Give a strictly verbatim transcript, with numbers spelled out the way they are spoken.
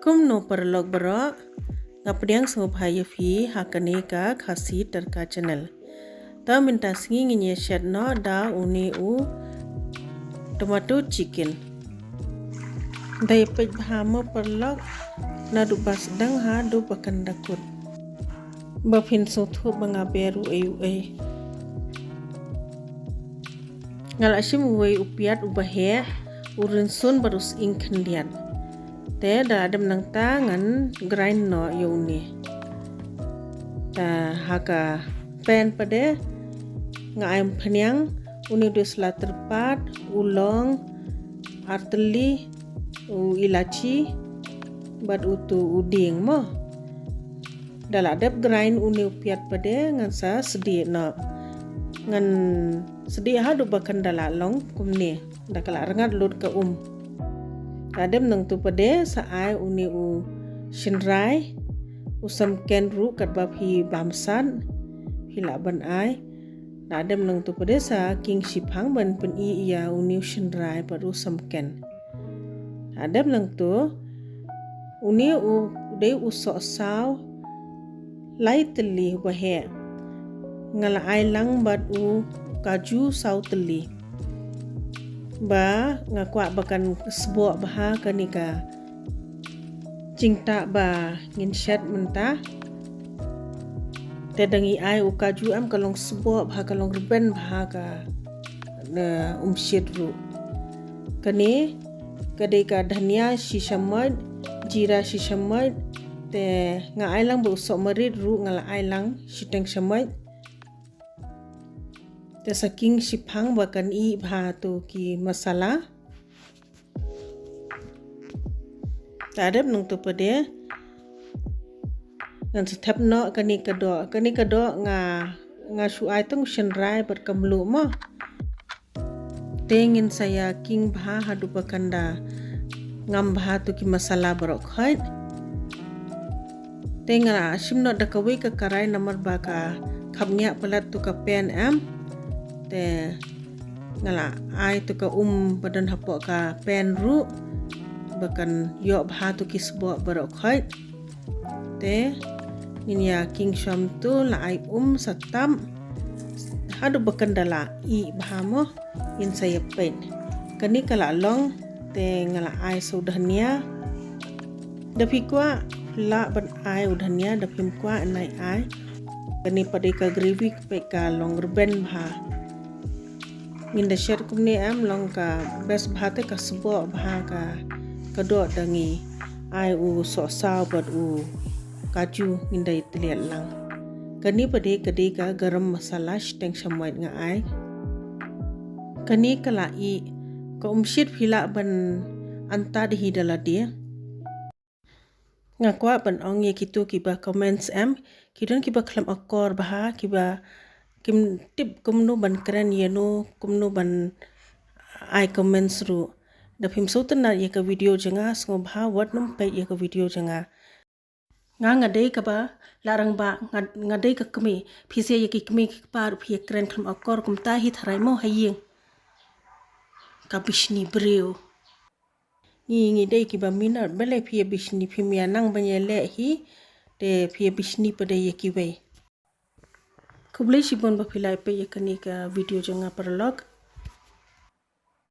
Kumno paralok baroh, nga pdiang sngewbha ïa phi ha kane ka Khasi Tadka Channel. Te mynta sngi ngin ïa shet noh da une u tomato chicken. Da ïa peit bha mo paralok, naduh ba sdang haduh ba kan da kut. Ba phin sngewthuh ba nga ber uei uei. Nga la shim uwei u piat uba heh, u rynsun bad u sying khyndiat. Te da la dep nangta ngan grind noh ïa une. Te ha ka pan pat de nga ai umphniang, une u dei u sla tyrpad, u long, ar tylli, u ilachi, bad utu u dieng mo. Da la dep grind une u piat pat de ngan sa sdieh noh. Ngan sdieh haduh ba kan da la long kumne. Da ka la rngat lut ka um. Da dep nangtu pat de sa ai une u shynrai, u samken ruh katba phi bam sat, phi lah ban ai. Da dep nangtu pat de sa king shiphang ban pynih ïa une u shynrai bad u samken. Da dep nangtu, une u dei u sohsaw lai tylli uba heh. Nga la ai lang bad u kaju saw tylli. Ba nga kwah ba kan sboh bha kane ka jingtah ba ngin shet mynta. Te da ngi ai u kaju em ka long sboh bha, ka long rben bha ka, eh, umshit ruh. Kane ka dei ka dhania shi shamoit, jira shi shamoit, te nga ai lang bad u sohmarit ruh nga la ai lang shiteng shamoit. Te sa king shiphang ba kan ih bha tu ki masala. Da dep nangtu pat de ngan sa thep noh kane ka doh. Kane ka doh nga, nga shu ai tang u shynrai bad ka mluh mo. Te ngin sa ïa king bha haduh ba kan da ngam bha tu ki masala baroh khoit. Te nga la shim noh da kawei ka karai namar ba ka khapngiah palat tu ka pan em. Te nga la ai tu ka um ba don hapoh ka pan ruh ba kan ïoh bha tu ki sboh baroh khoit. Te ngin ïa king sham tu, la ai um sa tam haduh ba kan da la ih bha mo. Ngin sa ïa peit. Kane ka la long, te nga la ai sa u dhania. Da phi kwah lah ban ai u dhania, da phim kwah nai ai. Kane pat de ka gravy ka peit ka long rben bha. Ngin da shet kumne em, long ka best bha te ka sboh bha ka, ka doh da ngi ai u sohsaw bad u kaju ngin da ïa tylliat lang. Kane pat de ka dei ka garam masala shiteng shamoit nga ai. Kane ka la ih, ka umshit phi lah ban antad hi da lade. Nga kwah ban ong ïa kitu kiba comments em, ki don kiba khlem akor bha, kiba kim tip kumno ban kren ïano, kumno ban ai comments ruh. Da phim sngewtynnat ïa ka video jong nga, sngewbha wat nym peit ïa ka video jong nga. Nga nga dei kaba la rangbah, nga, nga dei ka kmie, phi sa ïa ki kmie ki kpa ruh phi ïa kren khlem akor kumta hi tharai mo ha ïing. Ka bishni briew. Ngi ngi dei kiba minot, balei phi ïa bishni, phim ïa nang ban ïa leh hi, te phi ïa bishni pat de ïa kiwei. Khublei shibun ba phi la ïa peit ïa kane ka video jong nga paralok.